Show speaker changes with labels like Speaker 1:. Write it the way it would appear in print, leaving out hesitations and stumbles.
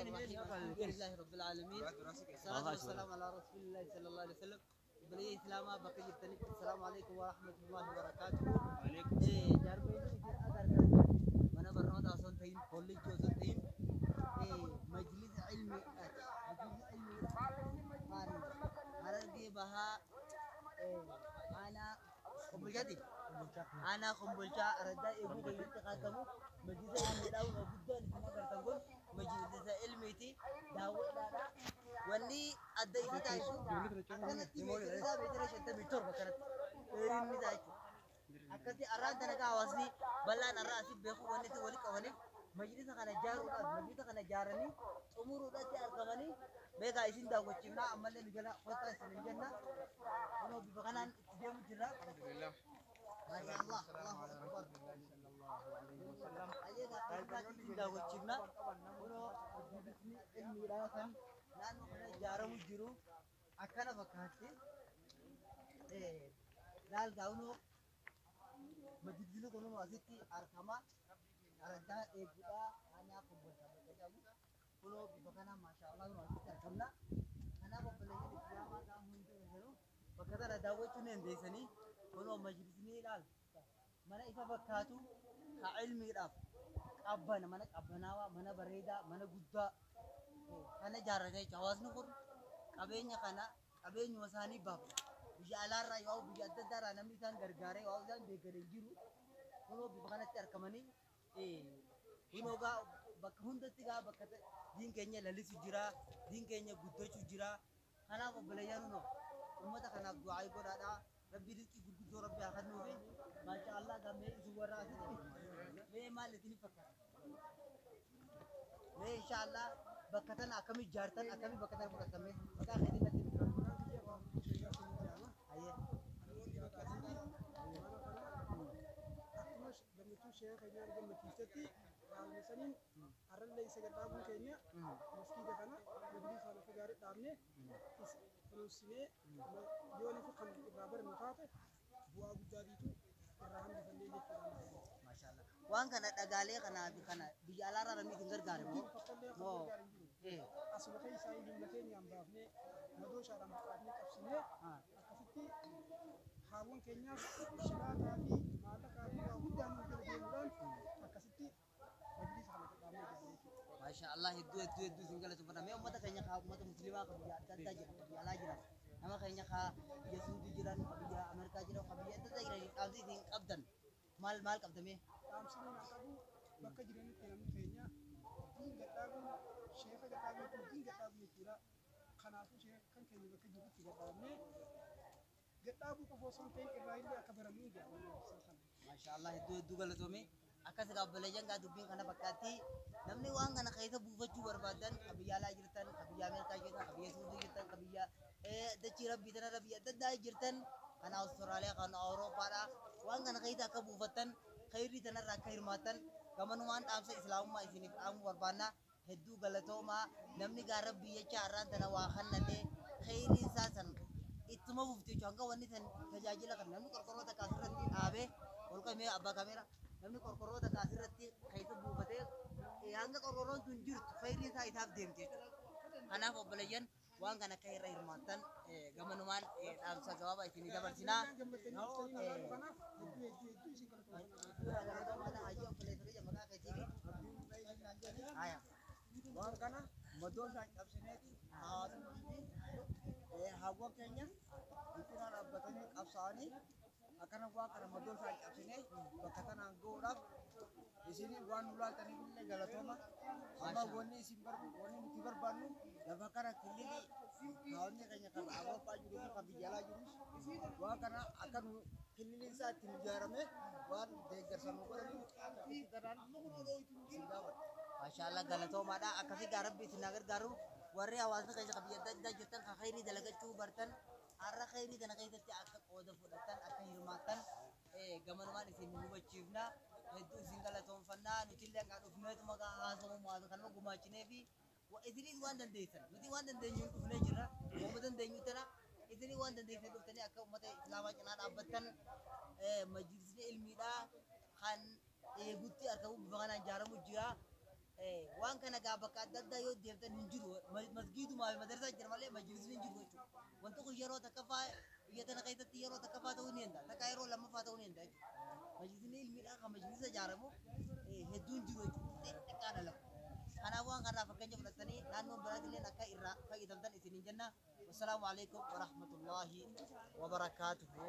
Speaker 1: الرحيم. الحمد لله رب العالمين، والصلاة والسلام على رسول الله صلى الله عليه وسلم. Obboleeyyan Islaamaa bakka jirtanitti السلام عليكم ورحمة الله وبركاته. Jaarmeen isin agartan mana barnootaa osoo hin ta'in, kolleejjii osoo hin ta'in, majlisa ilmiidhaati. Majlisa ilmiidhaa kan Harargee Bahaa, aanaa Kombolchaati. Aanaa Kombolchaa, araddaa Eeguu keessatti argamu majlisa ilmiidhaa guddaan isin agartan kun majlisa ilmiiti. Daawwadhaadha. Wanni adda isa taasisu akkanatti meetira isaa meetira 57 akkanatti dheerinni isaa jechuudha. Akkasii arraan tana hawaasni bal'aan arraa asii beeku wanni itti walitti qabaniif majlisa kana ijaaruudhaaf, majlisa kana ijaaranii xumuruudhaatti argamanii. Beekaa isin daawwachiifnaa, ammallee nu jala kottaa isin hin jenna. Kunoo bifa kanaan itti deemu jirra. Maasha Allah, Allahu Akbar. Ayyeegaa akkasitti isin daawwachiifna. Kunoo majlisni ilmiidhaa kan naannoo kana ijaaramu jiru akkana fakkaatti. Laal gaa'unoo majlisni kun asitti argama. Araddaa Eeguudhaa, aanaa Kombolchaa bakka jedhamu. Kunoo bifa kanaan, maasha Allah, kunoo asitti argamna. Kanaaf obboleeyyan Islaamaa gaafa hundi keessanuu bakka tana daawwachuu ni dandeessanii. Kunoo majlisni ilaal mana ifa fakkaatu ka ilmiidhaaf qabbana, mana qabbanaawaa, mana bareedaa, mana guddaa kana ijaarratee jechuudha. Hawaasni kun qabeenya kana qabeenyuma isaanii baafata. Biyya alaarraa yoo biyya adda addaarraa namni isaan gargaaree yoo isaan deeggaree jiru, kunoo bifa kanatti argamanii, kunoo gaa bakka hundatti gaa bakka diin keenya lalisu jira, diin keenya guddachuu jira. Kanaaf obboleeyyan, kunoo uummata kanaaf du'aa godhaadhaa. Rabbi rizqii gurguddoo rabbi haa kennuufi. Maasha Allah, gaa mee isin warra asitti mee maal isin fakkaata? Mee insha Allah bakka tana akkamii ijaartan, akkamii bakka tana fudhatan? Mee maqaa keetiin natti himi. Hayyee.
Speaker 2: Namoonni bakka asitti mana kana akkuma gammachuu sheeka keenyaa gammachiiftetti haaluma saniin har'allee isa gadhaabuun keenya maskiida kana, majlisa kana akka gaarii dhaabne kunuunsinee yoo nuti kan irraa barannu taate bu'aa guddaatiitu irraa hambifannee jechuudha.
Speaker 1: Maasha Allah. Waan kana dhagaalee kanaa fi kana biyya alaarraa namni isin gargaare moo?
Speaker 2: Tokkollee kan
Speaker 1: Moo?
Speaker 2: gargaaru hin jiru. Asuma keessaa humna keenyaan baafnee, madooshaadhaan buqqaafnee, qabsinee, akkasitti haawwan keenyaaf shilaataa fi maallaqaa fi waa hundaan nu jala deemuudhaan akkasitti majlisa kana gadhaabnee ijaarree jechuudha.
Speaker 1: Maasha Allah, hedduu hedduu hedduu isin galateeffadha. Mee uummata keenya kaa uummata musliimaa kan biyya adda addaa jiran, kan biyya alaa jiran, nama keenya kaa biyya Suudii jiran, kan biyya Ameerikaa jiran, kan biyya adda addaa jiran dhaamsi isin qabdan maal maal qabdamee?
Speaker 2: Dhaamsi nama qabu, bakka jiranitti namni keenya diin gadhaabuun, sheeka gadhaabuu jechuun diin gadhaabuu jechuudha. Kanaafuu sheeka kan keenya bakka jirutti gadhaabnee, gadhaabuu qofa osoo hin ta'in irraa illee akka barannu jaalladha kana.
Speaker 1: Maasha Allah, hedduu hedduu galatoome. Akkas egaa obboleeyyan, gaa dubbiin kana fakkaatti. Namni waan kana keessa buufachuu barbaadan, ka biyya alaa jirtan, ka biyya Ameerikaa jirtan, ka biyya Suudii jirtan, ka biyya dachii rabbii tanarra biyya adda addaa jirtan, kan Awustiraaliyaa, kan Awurooppaadha. Waan kana keessa akka buufattan, khayrii tanarra akka hirmaattan gamanumaan dhaamsa islaamummaa isiniif dhaamuu barbaanna. Hedduu galatoomaa. Namni gaa rabbii jecha har'aan tana waa kannatee khayriin isaa san ittuma fufti jechuudha. Hanga wanni san tajaajila kan namni qorqorroo takka asirratti dhaabee ol qabee, abbaa kaameera, namni qorqorroo takka asirratti keessa buufatee, hanga qorqorroon tun jirtu khayriin isaa isaaf deemti jechuudha. Kanaaf obboleeyyan, waan kana akka irra hirmaattan gamanumaan dhaamsa gabaabaa isinii dabarsinaa.
Speaker 2: Gammaddanii dhuftanii ilaaluu kanaaf hedduu hedduu hedduu isin galatoomfanna.
Speaker 1: Galatoomaa. Hayyee, obboleessa kiyya, maqaa keetii fi haya.
Speaker 3: Waan kana madooshaan cabsineeti hawaasummaa fi hawwan keenya cinaa dhaabbatanii qabsaa'anii akkana waan kana madooshaan cabsinee bakka tanaan gahuudhaaf isin waan nu laaltaniif illee galatooma. Amma wanni isin wanni nuti barbaannu lafa kana kililii hawaasni keenya kan Awurooppaa jiruu fi kan biyya alaa jirus waan kana akka nu kililiin isaa ittiin ijaarame waan deeggarsa nu godhaniif itti tanaan isin gaafadha.
Speaker 1: Maashaallah, galatoomaadha. Akkasii gaa rabbi isin haa gargaaru. Warri hawaasni keessa kan biyya adda addaa jirtan, kan khayrii dalagachuu bartan, har'a khayrii kana keessatti akka qooda fudhattan, akka hirmaattan gamanumaan isin hubachiifna. Hedduu isin galatoomfannaa. Nuti illee kan dhufneetuma gaa haasawuu kanuma gumaachinee fi isinis waan dandeessan, nuti waan dandeenyu dhufnee jirra. Uuma dandeenyu tana isinii waan dandeessan dhuftanii akka uummata islaamaa cinaa dhaabbattan, majlisni ilmiidhaa kan Eegutti argamu bifa kanaan ijaaramu jira. Waan kana gaa bakka adda addaa yoo deemtan hin jiru. Masgiidumaa fi madarsaa jira malee majlisni hin jiru jechuudha. Wanti kun yeroo takkaffaa biyya tana keessatti yeroo takkaffaa ta'uu ni danda'a. Takka yeroo lammaffaa ta'uu ni danda'a jechuudha. Majlisni ilmiidhaan kan majlisa ijaaramu hedduun jiru jechuudha. Xiqqaadha lafa. Kanaaf waan kanarraa fakkeenya fudhatanii naannoon biraatillee akka irraa fayyadamtan isiniin jenna. Wassalaamu alaikum warahmatullaahi wabarakaatuhu.